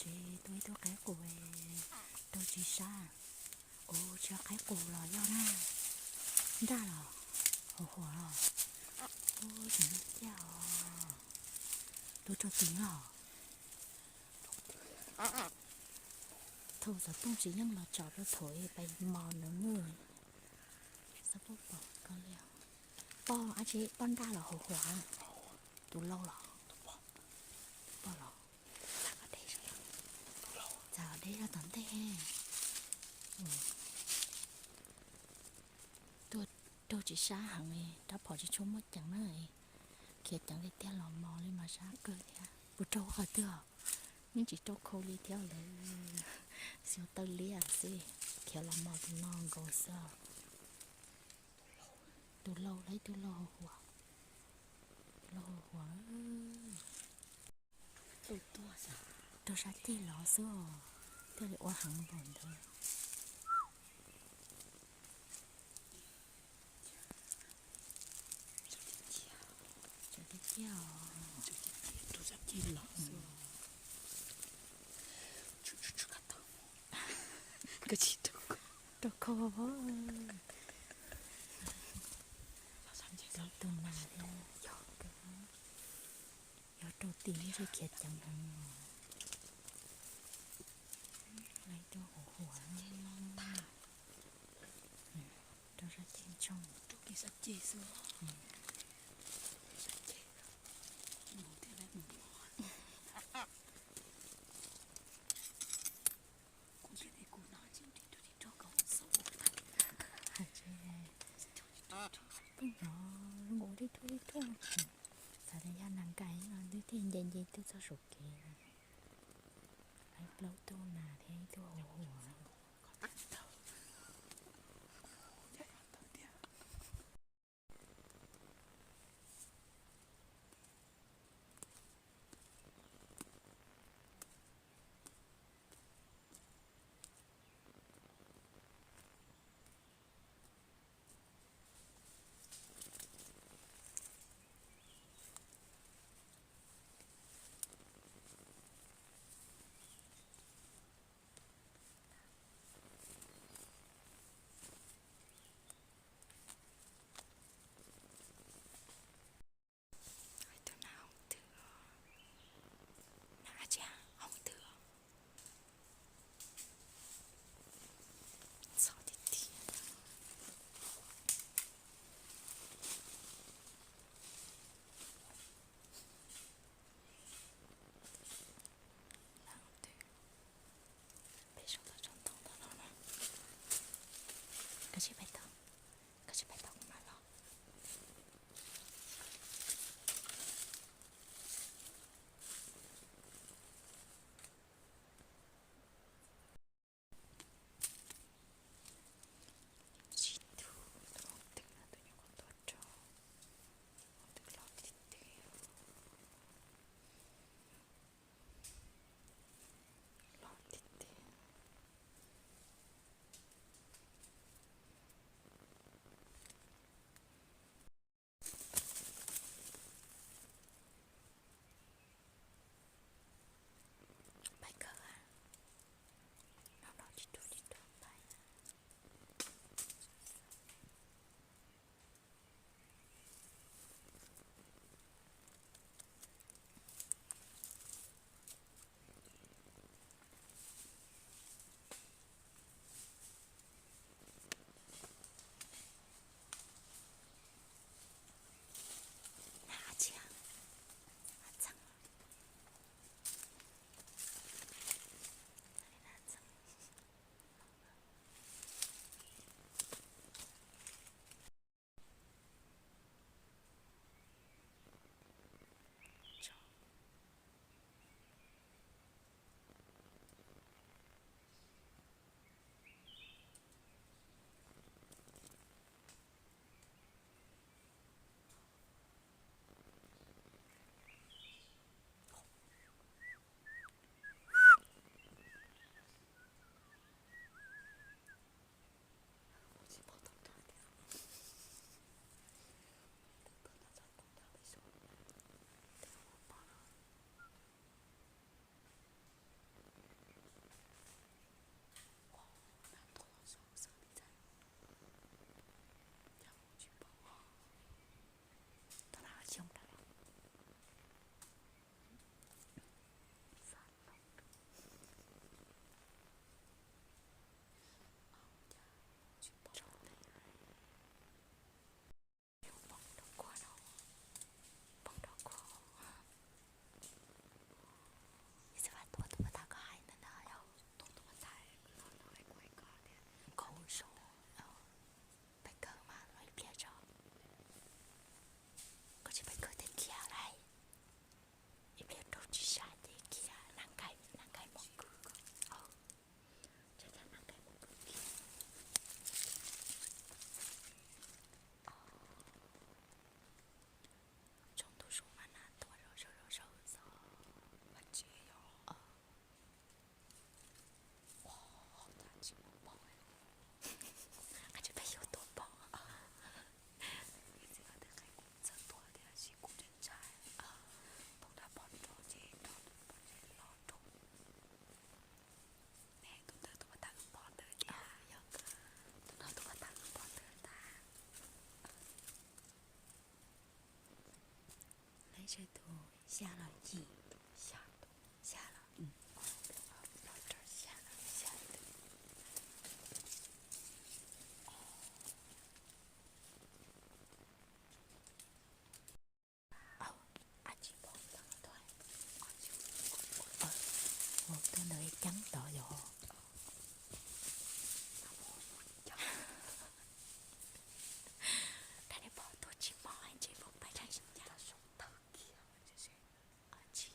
Ces tua ib tug qaib qus rau tsis sab. Ua tsis yog qaib qus los yog na, nraj los, hau huam los. Ua tseem li tiag os. Tua rau tim no. Thaum xov tooj tsis yeej los tsom rau thaum pais mos ntawd na. Xav pom koj li. Poj ab tsi, poj nraj los hau huam? Tus lau los? Poj los? Txav deb zog tom ntej. Tua raug tsis sab heev, rab phom tsis tshua muaj ceev na. Khiav ceev li tiag los mos li mas sab kawg thiab. Puas raug qhov twg? Yeej tsis raug khau li thiab lawm. Xyov taw liab xwb, khiav los mos tus no nkaus xwb. Tus lau los ib tug lau hau huam. Tus lau hau huam. Raug sab ceg los xwb os, thiaj li ua heev npaum ntawd. Tseem tiag tiag os. Raug khau. Tus nas thiab, yog raug tim ntshe khiav ceev heev. Lawv tua huam huam, rau sab ceg ntsoog. Pheej hnov zoo nkaus li thuaj li thuaj, xav tias yog nas nkais los nws thiaj nce nce tuaj txog saum kev. Lawv plaub tug nas thiab ib tug hau huam. Tsawg tus? Xya los yim? Xya los? Ua tuaj ntawm ceeb tod yog. Rab niag pog tuag tsis mob, ntshe mus pais tshaj sib ncaj. Tsis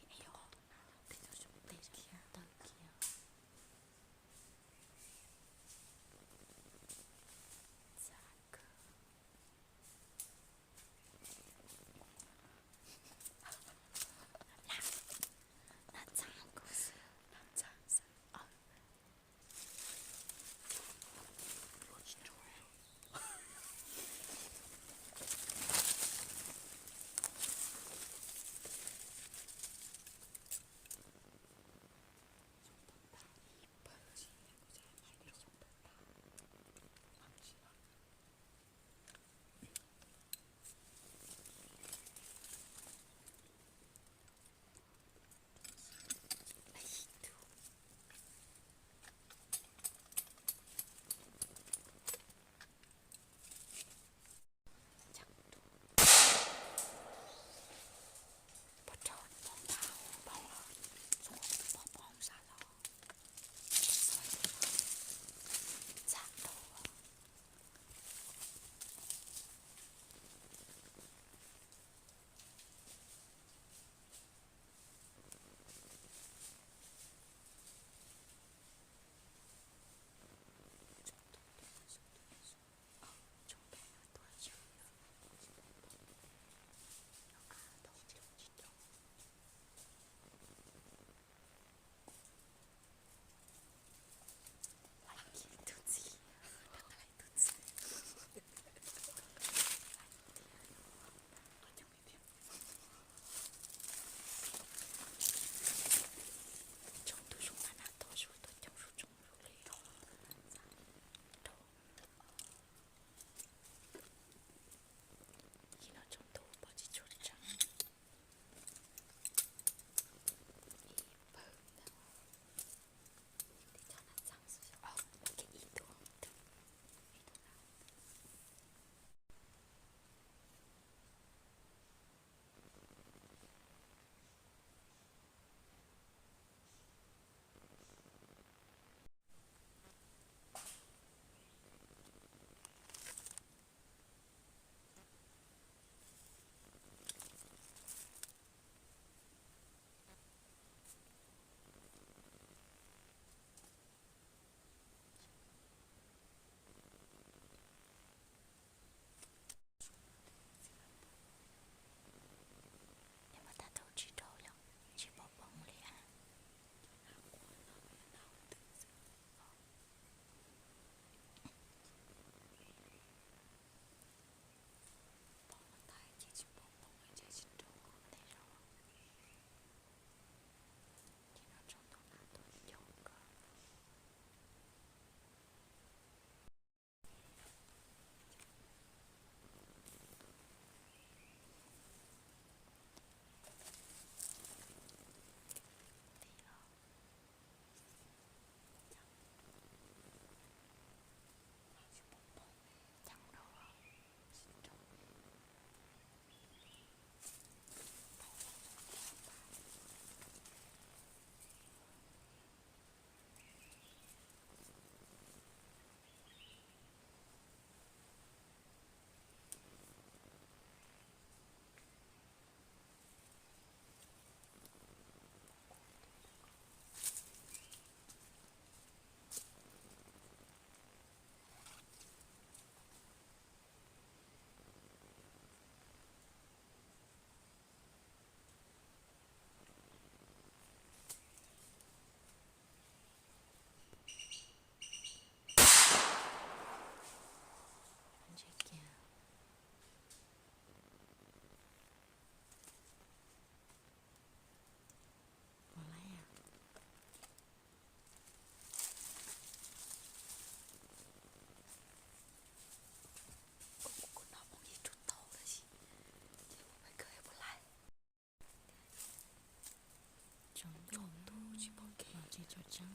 Tsis tshua tseeb,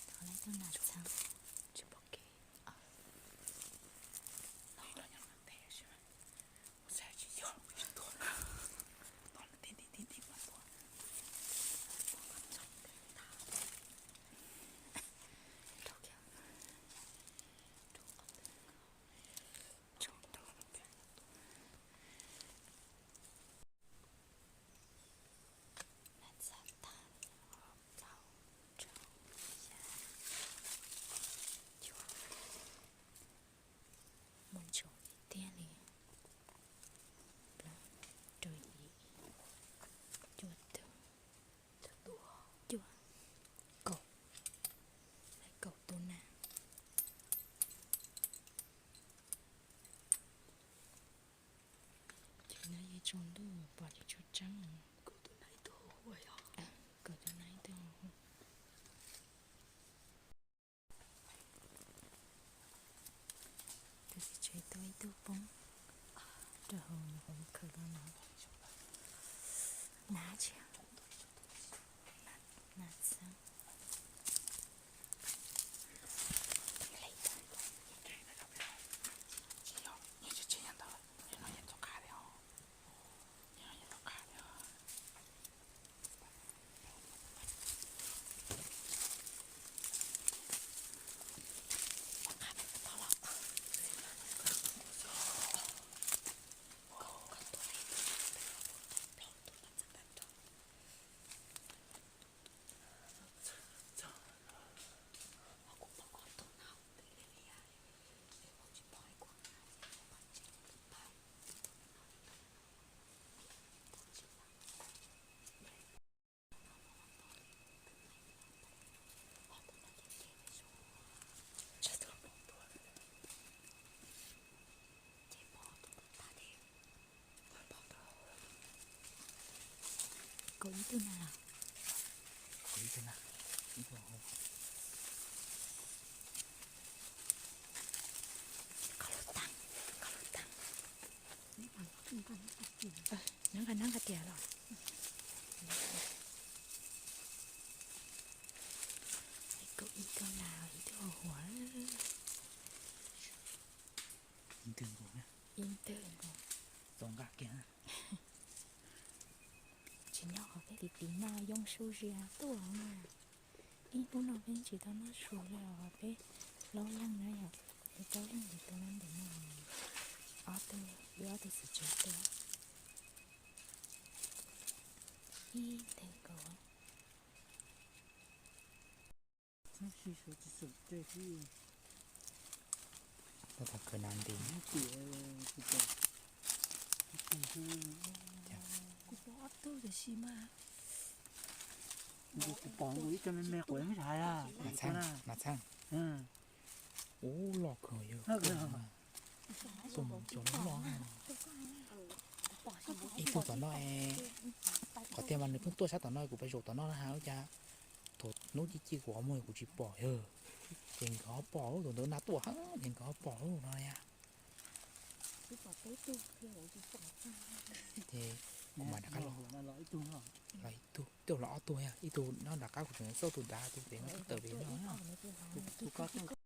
thov lawv tuaj nram txheeb tsis pom kev. Muaj ntsaum tiag tiag li, plaub rau yim, cuaj tug, cuaj, kaum, kaum tug na. Ces no yeej tsaus ntuj pom tsis tshua tseeb. Kaum tug na ib tug hu. Tus txiv tsev tuaj ib tug poob rau hauv nyuam qhuav mus khaws los no. Nav tsis, nav txheeb. Kaum ib tug na los? Kaum ib tug na, ib tug hauv. Koj lub tag, koj lub tag. Neb nqa neb nqa tias los. Kaum ib tug na, ib tug hauv huv. Ib ntwg nkaus na. Ib ntwg nkaus. Txaus nqa kiag. Tsis nyob qhov peb tiv tiv noj yoo su zia tuaj na. Ib hnub no peb tsis tau noj su li os, peb laub leeg na yom, peb laub leeg ces tus no ntim no, ob tug, wb ob tug txiv tsev tuaj. Ib nteg nkaus. Tau tas kawg na nti. Kuv pom ob tug tiam sis mas kuv pom nkaus ib co me me quav ib zag. Mas txheej, mas txheej. Ub, loj kawg yog tuaj mus cov loj loj. Ib tug tom no, qhov tiag mas nws pheej tuaj sab tom no, kuv pais zaum tom no na has ua cas thaum hnub ci ci kuv qhov muag kuv tsis pom yog. Ces nkawd ho pom, tus ntawd na tuaj heev ces nkawd ho pom no yom. Ces kuv mam rov qab los, los ib tug, twb los ob tug yog ib tug nyob nram qab, kuv tseem xauj tus nrad tus pem no twb tawm pem no.